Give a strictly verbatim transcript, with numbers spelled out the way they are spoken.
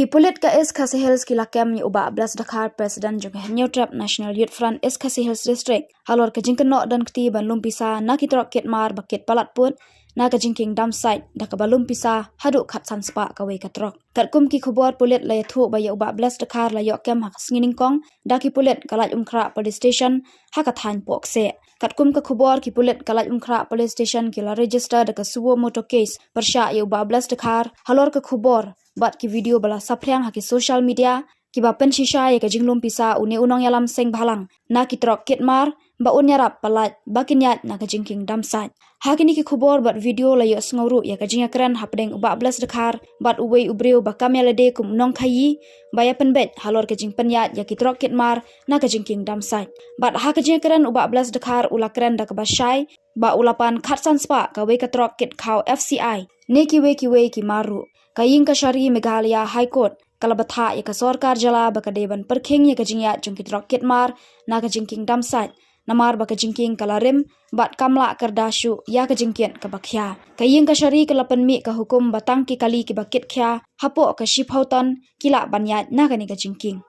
Ki pulit ka East Khasi Hills ki la kem ïa u Bah Blessed Dkhar, President jong ka Hynñiewtrep National Youth Front East Khasi Hills District, halor ka jingkynnoh don kti ban lum pisa na ki trok kit mar ba kit palat put na ka jingkieng dump site, da kaba lum pisa haduh khatsan spah kawei ka trok. Katkum ki khubor, pulit la ïathuh ba ïa u Bah Blessed Dkhar la ïoh kem ha ka sngi nyngkong da ki pulit ka Laitumkhrah Police Station ha ka thaiñ Pohkseh. Katkum ka khubor, ki pulit ka Laitumkhrah Police Station ki la register da ka suo motu case pyrshah ïa u Bah Blessed Dkhar halor ka khubor bad ki video ba la saphriang ha ki social media, kiba pynshisha ïa ka jinglum pisa une u nongïalam seng bhalang na ki trok kit mar ba un ïarap palat ba kin ïaid na ka jingkieng dump site. Ha kine ki khubor bad video la ïohsngew ruh ïa ka jingïakren hapdeng u Bah Blessed Dkhar bad uwei u briew ba kam ïalade kum u nongkhaïi, ba ïa pynbeit halor ka jingpynïaid ïa ki trok kit mar na ka jingkieng dump site. Bad ha ka jingïakren, u Bah Blessed Dkhar u la kren da kaba shai ba u la pan khatsan spah kawei ka trok kit khaw F C I ne kiwei kiwei ki mar ruh. Ka Ïing Kashari Meghalaya High Court ka la bthah ïa ka sorkar jylla ba ka dei ban pyrkhing ïa ka jingïaid jong ki trok kit mar na ka jingkieng dump site, namar ba ka jingkieng ka la rim bad kam lah kyrda shuh ïa ka jingkieng kaba khia. Ka Ïing Kashari ka la pynmih ka hukum ba tang ki kali kiba kit khia hapoh ka shiphew ton ki lah ban ïaid na kane ka jingkieng.